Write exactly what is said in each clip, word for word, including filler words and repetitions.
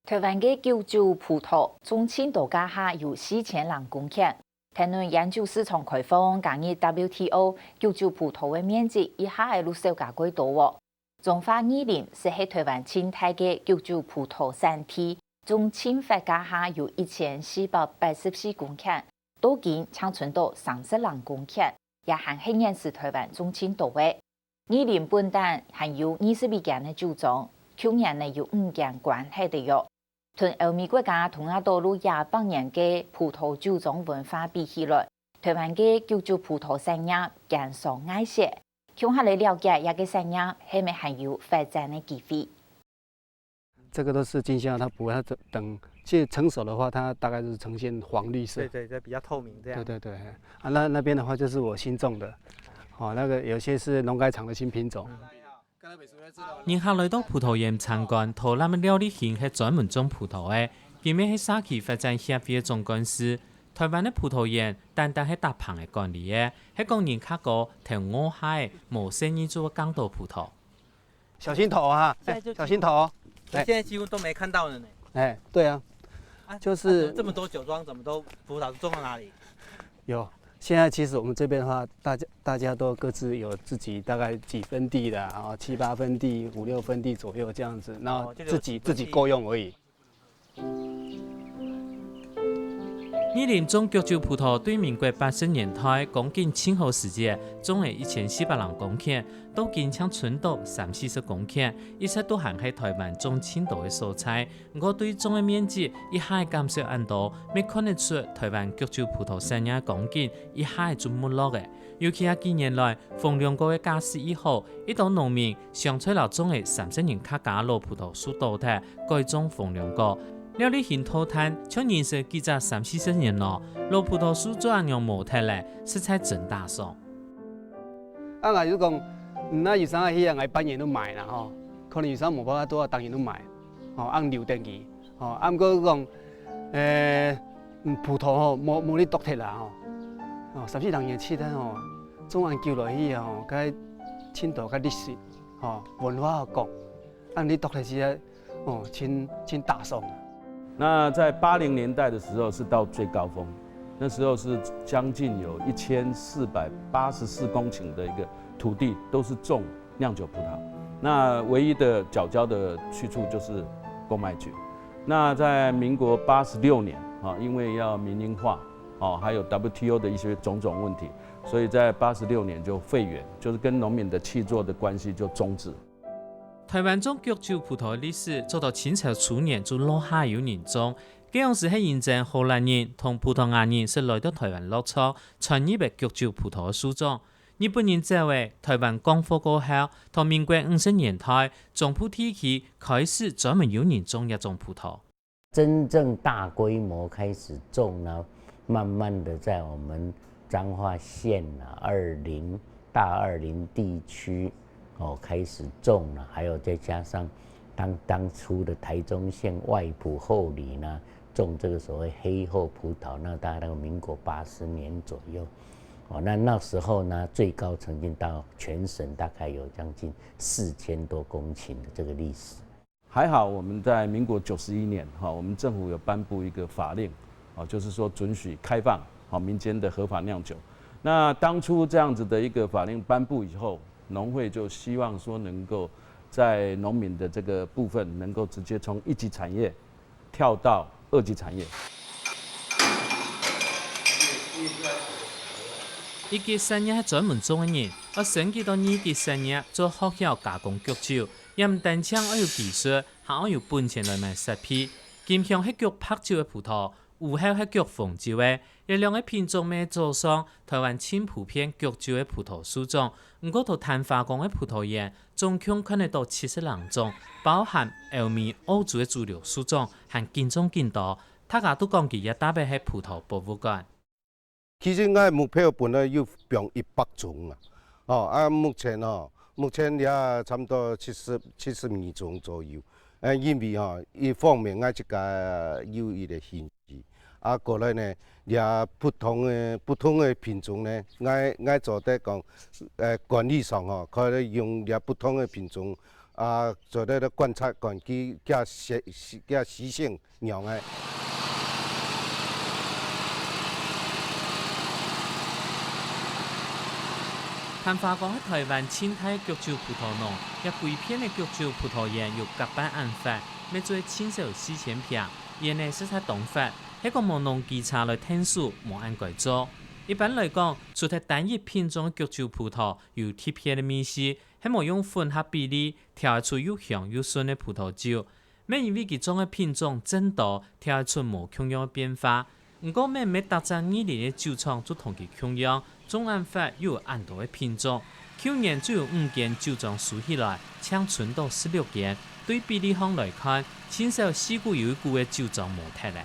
臺灣个菊酒葡萄種盡多，該下有四千零公頃。聽聞研究市場開放，加入W T O，菊酒葡萄个面積一下仔就少加蓋多喔。彰化二林就係臺灣盡大个菊酒葡萄產地，種盡闊該下有一千四百八十四公頃，到今淨伸到三十零公頃，也還係現時臺灣種盡多个。 二林本旦還有二十一間个酒莊，舊年呢有五間關忒忒喲。同歐美國家東亞島路幾百年个葡萄酒莊文化比起來，臺灣个菊酒葡萄產業減少𠊎細。共下來了解這个產業係毋係還有發展个機會。 這個都是經銷商他補，他等，等，其實成熟的話，它大概是呈現黃綠色。對對對，比較透明這樣。對對對，嘿啊，那那邊的話就是我新種的，哦，那個有些是農改場的新品種。人客來到葡萄園參觀，導覽个廖立興係專門種葡萄个，佢乜係社區發展協會个總幹事。臺灣个葡萄園單單係搭棚个管理个，係講人客過頭，頭下仔無細義做會降到葡萄。 小心頭啊，現在就小心頭。现在几乎都没看到了呢。哎，对啊，啊就是啊怎么这么多酒庄，怎么都葡萄种到哪里？有。现在其实我们这边的话，大家大家都各自有自己大概几分地的啊，七八分地、五六分地左右这样子，然后哦就有自己、几分地自己够用而已。二林種菊酒葡萄對民國八十年代講緊盡好時節，種了一千四百零公頃，到今淨伸到三四十公頃，一直都還係臺灣種盡多个所在。毋過對種个面積一下減少恁多，乜看得出臺灣菊酒葡萄產業光景一下就沒落了。 尤其這幾年來，紅龍果个價勢異好，一兜農民想出來摎種个三十年較加老葡萄樹倒忒，改種紅龍果。廖立興討嘆，像認識佢隻三四十年囉，老葡萄樹做恁樣無忒了，實在真打爽。啊，若係講，嗯，啊有時去啊，𠊎半年都賣啦吼，可能有時無辦法做到當年都賣，吼，恁留等佢，吼，啊，毋過講，誒，嗯，葡萄吼，無無你剁忒啦吼，哦，三四十年七十吼，種恁久落去啊吼，該盡多个歷史，吼，文化學講，啊，你剁忒時啊，哦，真真打爽啊。那在八零年代的时候是到最高峰，那时候是将近有一千四百八十四公顷的一个土地都是种酿酒葡萄。那唯一的缴交的去处就是公卖局。那在民国八十六年啊，因为要民营化，哦，还有 W T O 的一些种种问题，所以在八十六年就废园，就是跟农民的契作的关系就终止。 臺灣種菊酒葡萄个歷史，早到清朝初年就落下有人種。該央時係因爭荷蘭人同葡萄牙人識來到臺灣落腳，傳入个菊酒葡萄个樹種。日本人走了，臺灣光復過後，到民國五十年代，中部地區開始專門有人種這種葡萄。 真正大規模開始種呢，慢慢的在我們彰化縣啊，二林、大二林地區哦開始種了，還有再加上當當初的台中縣外埔后里呢，種這個所謂黑后葡萄，那大概那個民國八十年左右。哦，那那時候呢，最高曾經到全省大概有將近四千多公頃的這個歷史。 还好我们在民国九十一年，哈，我们政府有颁布一个法令，啊，就是说准许开放，啊，民间的合法酿酒。那当初这样子的一个法令颁布以后，农会就希望说能够在农民的这个部分，能够直接从一级产业跳到二级产业。一級產業係專門種个人，愛升級到二級產業做學校加工菊酒，也毋單淨愛有技術， 還愛有本錢來買設備。金香係菊白酒个葡萄，烏后係菊紅酒个，這兩個品種乜早上臺灣盡普遍菊酒个葡萄樹種。毋過在潭花崗个葡萄園，總共看得著七十零種，包含歐美、澳洲个主流樹種，還緊種緊多。大家都講佢這搭仔係葡萄博物館。 其實𠊎目標本來有放一百種啊，哦，啊目前哦，目前也差毋多七十七十二種左右。誒，因為吼，一方面𠊎自家有一個興趣，啊過來呢，也不同个不同个品種呢，𠊎𠊎做得講，誒管理上吼，可以用這不同个品種，啊，做得觀察看佢个習、个習性仰仔。探花崗係臺灣盡大个菊酒葡萄農，這歸片个菊酒葡萄園有甲板恁闊，乜做盡少四千坪，園仔實在當闊，係講無農機車來𢯭手，無恁該做。一般來講，除忒單一品種个菊酒葡萄有特別个味緒，係無用混合比例調會出又香又順个葡萄酒。乜因為佢種个品種真多，調會出無共樣个變化。毋過乜毋係逐隻二林个酒廠就同佢共樣，種恁闊又有恁多个品種。舊年就有五間酒莊收起來，淨伸到十六間。對比例項來看，盡少四股有一股个酒莊無忒咧。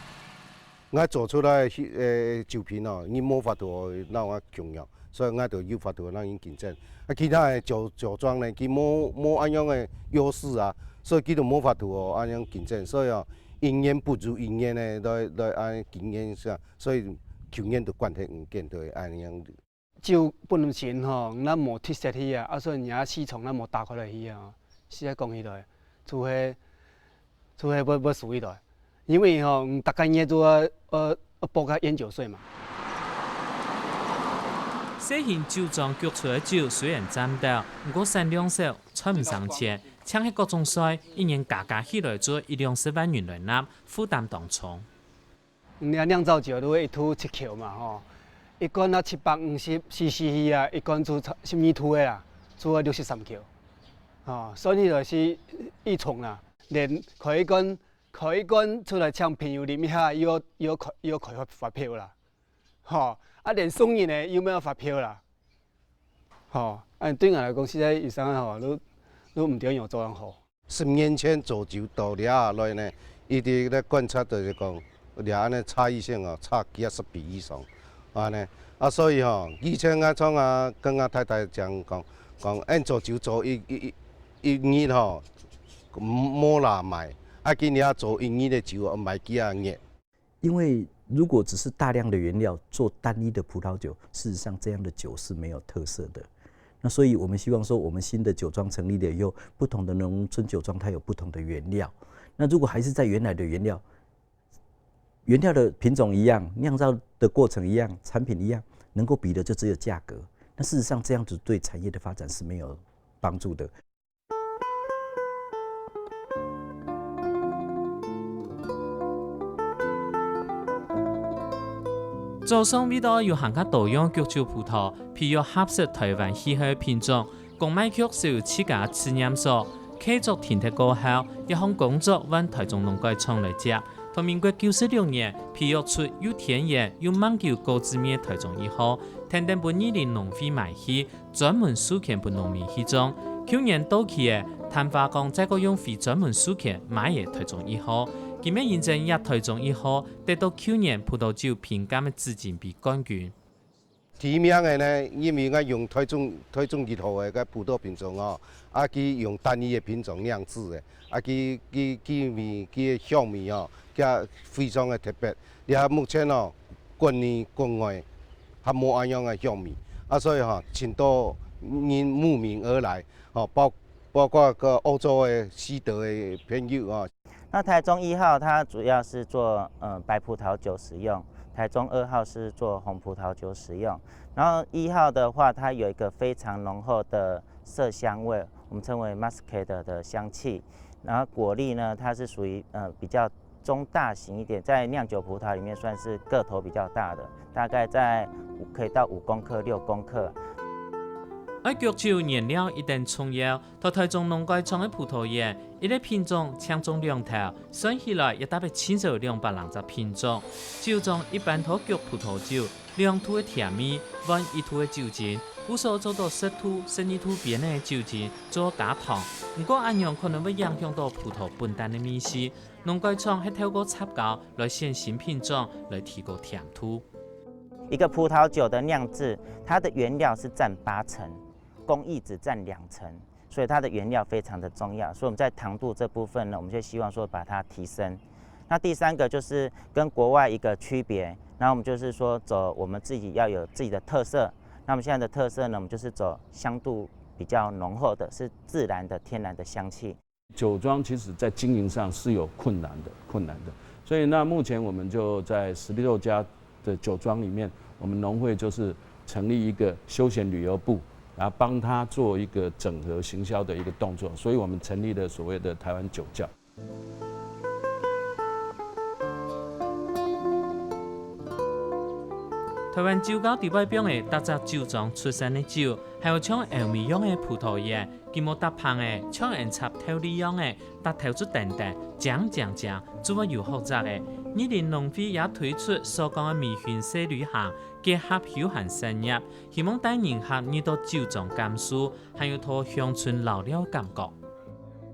𠊎做出來个，呃，酒品哦，你無法度摎𠊎共樣，所以𠊎就有法度摎人競爭。啊，其他个酒、酒莊呢，佢無、無恁樣个優勢啊，所以佢就無法度哦，恁樣競爭。所以哦，一年不如一年个來、來恁樣競爭一下，所以舊年就關忒五間，就恁樣。 酒本身吼，若無特色去啊，啊所以若市場若無打開來去啊，實在講起來，就係、就係會、會輸起來。因為吼，逐個月都愛、愛、愛報該菸酒稅嘛。細型酒莊焗出个酒雖然淡調，毋過產量少，賺毋成錢，淨係各種稅，一年加加起來就一兩十萬銀來納，負擔當重。 你若釀造酒都會一度七箍嘛吼，一罐若七百五十CC去啊，一罐就十二度个啦，就愛六十三箍。吼，算起來是異重啦，連開一罐、開一罐出來請朋友啉一下，又愛、又愛開、又愛開發、發票啦。吼，啊連送人个又愛發票啦。吼，啊對𠊎來講，實在有時候吼，都、都毋知仰做恁好。 十年前做酒到這下來呢，一直咧觀察，就係講這恁樣差異性哦，差幾若十倍以上，恁樣。啊所以吼，以前𠊎常啊跟𠊎太太講，講、講，恁做酒做一、一、一日吼，無、無罅賣，啊今這下做一日个酒賣幾若月。 因為如果只是大量的原料做單一的葡萄酒，事實上這樣的酒是沒有特色的。那所以我們希望說，我們新的酒莊成立了以後，不同的農村酒莊它有不同的原料。那如果還是在原來的原料，原料的品種一樣，釀造的過程一樣，產品一樣，能夠比的就只有價格。那事實上這樣子對產業的發展是沒有幫助的。 早上為著有還較多樣个菊酒葡萄，培育合適臺灣氣候个品種，公賣局設有自家試驗所，契作停忒過後，這項工作換臺中農改場來接。到民國九十六年，培育出又天然又慢久果子味个臺中一號，跈等分二林農會買去， 專門授權分農民去種。舊年到期了，探花崗再過用非專門授權買个臺中一號，今乜認證這臺中一號得到舊年葡萄酒評鑑个紫金杯冠軍。第一名个呢，因為𠊎用臺中、臺中一號个該葡萄品種哦，啊佢用單一个品種釀製个，啊佢、佢、佢味、佢个香味哦，佢非常个特別。這目前哦，國內國外 較無恁樣个香味。啊所以吼，盡多人慕名而來，吼，包、包括个歐洲个、西德个朋友啊。那台中一號它主要是做呃白葡萄酒使用，台中二號是做红葡萄酒使用。然后一号的话，它有一个非常浓厚的麝香味，我们称为 muscat 的香气。然后果粒呢，它是属于呃比较中大型一点，在酿酒葡萄里面算是个头比较大的，大概在五可以到五公克、六公克。愛菊酒原料一等重要，在台中農改場个葡萄園，一个品種淨種兩頭，算起來也大約盡少兩百零隻品種。酒莊一般討菊葡萄酒，兩度个甜味，換一度个酒精，故所做到十度、十二度邊个酒精做加糖。毋過恁樣可能會影響到葡萄本旦个味緒。 農改場係透過插膠來選新品種來提高甜度。一个葡萄酒的酿制，它的原料是占八成，工艺只占两成，所以它的原料非常的重要。所以我们在糖度这部分呢，我们就希望说把它提升。那第三个就是跟国外一个区别，然后我们就是说走我们自己要有自己的特色。那我们现在的特色呢，我们就是走香度比较浓厚的，是自然的、天然的香气。酒庄其实在经营上是有困难的，困难的。所以那目前我们就在十六家的酒庄里面，我们农会就是成立一个休闲旅游部，然后帮他做一个整合行销的一个动作，所以我们成立了所谓的台湾酒窖。台灣酒窖底背放个逐隻酒庄出產个酒，還有像歐美樣个葡萄園，佢無搭棚个，像𠊎插頭里樣个，搭頭就等等，講講講，就會有好食个。二林農會也推出所講个微醺細旅行，結合休閒產業，希望帶人客入到酒莊感受，還有到鄉村遶尞感覺。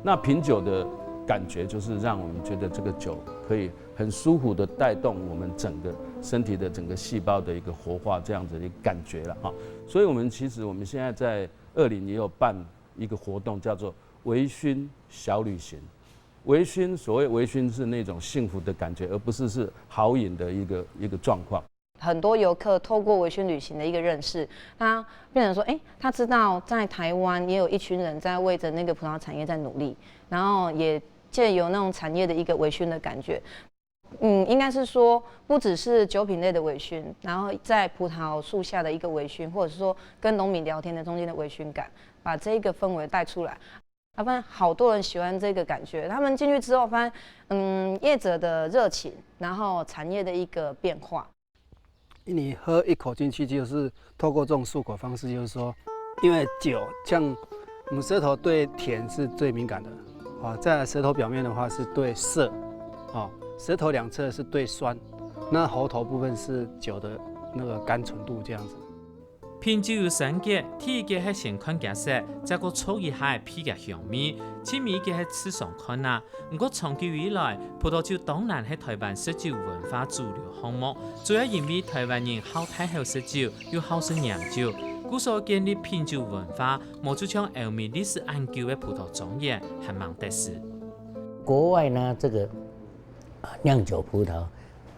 那品酒的感觉就是让我们觉得这个酒可以很舒服的带动我们整个身体的整个细胞的一个活化这样子的一个感觉了哈。所以我们其实我们现在在二林也有办一个活动，叫做微醺小旅行。微醺，所谓微醺是那种幸福的感觉，而不是是豪饮的一个一个状况。很多游客透过微醺旅行的一个认识，他变成说，哎，他知道在台湾也有一群人在为着那个葡萄产业在努力，然后也借由那种产业的一个微醺的感觉，嗯，应该是说不只是酒品类的微醺，然后在葡萄树下的一个微醺，或者是说跟农民聊天的中间的微醺感，把这个氛围带出来。啊，发现好多人喜欢这个感觉，他们进去之后发现，嗯，业者的热情，然后产业的一个变化。你喝一口进去，就是透过这种漱口方式，就是说，因为酒像我们舌头对甜是最敏感的，啊，在舌头表面的话是对涩，啊，舌头两侧是对酸，那喉头部分是酒的那个甘醇度这样子。品酒有三格，第一格係先看佢色，再過嚐一下鼻个香味，盡尾格係試嚐看啊。 毋過長久以來，葡萄酒當然係台灣食酒文化主流項目，主要因為台灣人好大口食酒，又好食吟酒，故所建立品酒文化，無就像歐美歷史恁久个葡萄莊園還吂得勢。國外呢，這個啊釀酒葡萄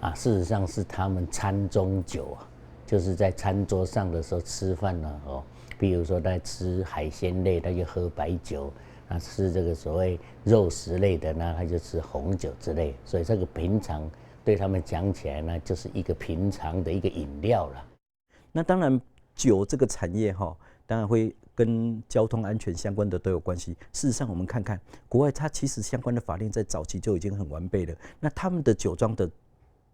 啊，事實上是他們餐中酒啊，就是在餐桌上的時候吃飯呢，哦，比如說在吃海鮮類，他就喝白酒，那吃這個所謂肉食類的呢，他就吃紅酒之類。所以這個品嚐對他們講起來呢，就是一個品嚐的一個飲料啦。那當然，酒這個產業哈，當然會跟交通安全相關的都有關係。事實上，我們看看國外，它其實相關的法令在早期就已經很完備了。那他們的酒莊的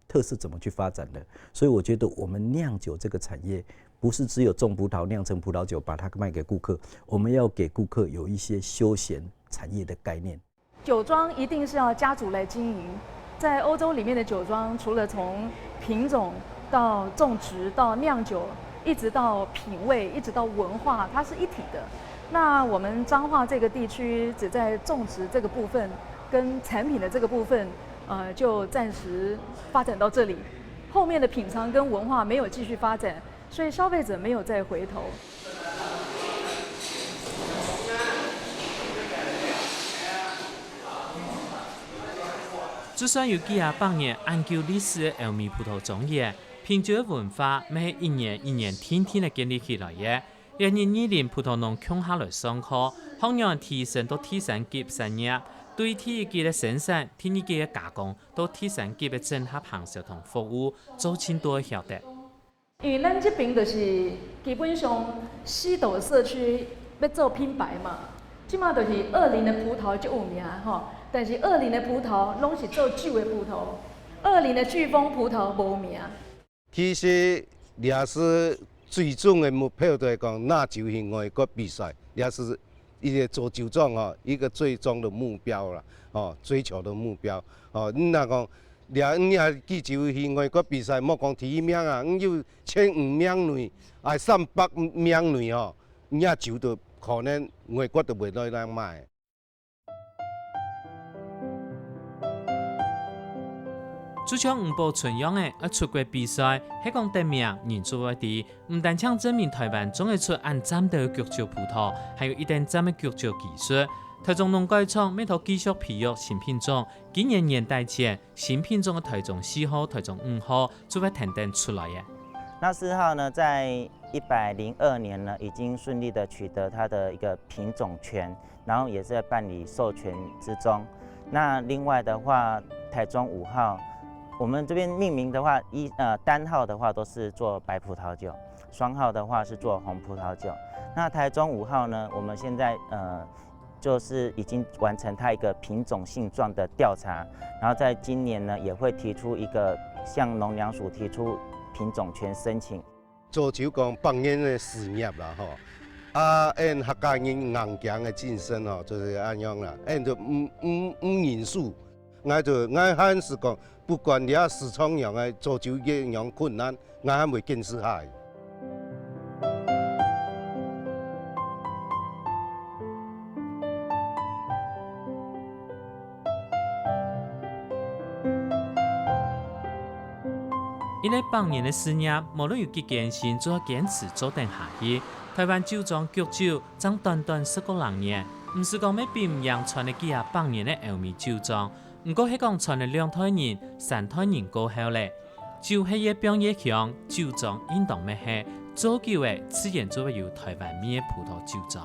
特色怎麼去發展的？所以我覺得我們釀酒這個產業，不是只有種葡萄釀成葡萄酒把它賣給顧客，我們要給顧客有一些休閒產業的概念。酒庄一定是要家族來經營，在歐洲裡面的酒莊，除了從品種到種植到釀酒，一直到品味，一直到文化，它是一體的。那我們彰化這個地區只在種植這個部分跟產品的這個部分，呃，就暫時發展到這裡，後面的品嚐跟文化沒有繼續發展，所以消費者沒有再回頭。 就算有幾下百年恁久歷史个歐美葡萄莊園，品酒个文化乜係一年一年定定个建立起來个。這日二林葡萄農共下來上課，學仰提升到第三級產業，對第一級个生產、第二級个加工到第三級个整合行銷同服務，做盡多个曉得。 因為咱這邊就是基本上四堵社區欲做品牌嘛，這馬就是二林的葡萄就有名吼，但是二林的葡萄攏是做酒的葡萄，二林的巨峰葡萄無名。其實這係最終的目標，就係講拿酒去外國比賽，這係一個做酒莊吼，一個最終的目標啦，吼，追求的目標。吼，你若講 這你若舉酒去外國比賽，莫講第一名啊，你有千五名內，啊三百名內吼，你這酒都可能外國都袂來咱買。就像吳寶春樣个，愛出國比賽，係講得名，人就會知。毋單淨證明台灣種得出恁讚个菊酒葡萄，還有一等讚个菊酒技術。台中農改場乜討繼續培育新品種，今年年底前， 新品種个台中四號、台中五號就會跈等出來了。那四號呢，在一百零二年呢，已经顺利的取得它的一个品种权，然后也是在办理授权之中。那另外的话，台中五号，我们这边命名的话，一呃单号的话都是做白葡萄酒，双号的话是做红葡萄酒。那台中五号呢，我们现在呃就是已经完成它一个品种性状的调查，然后在今年呢也会提出一个向农粮署提出品种权申请。做酒讲百年个事业啦吼，啊，俺客家人硬頸个精神吼，就是恁样啦，俺就毋毋毋认输，𠊎就𠊎還是讲，不管這市場樣个做酒業樣困難，𠊎還會堅持下去。一个百年个事業，無論有幾艱辛，總愛堅持做等下去。台灣酒莊菊酒正短短十个零年，毋使講乜比毋贏傳了幾下百年个歐美酒莊，毋過係講傳了兩代人、三代人過後咧，酒係越放越香，酒莊應當乜係做久个，自然就會有台灣味个葡萄酒莊。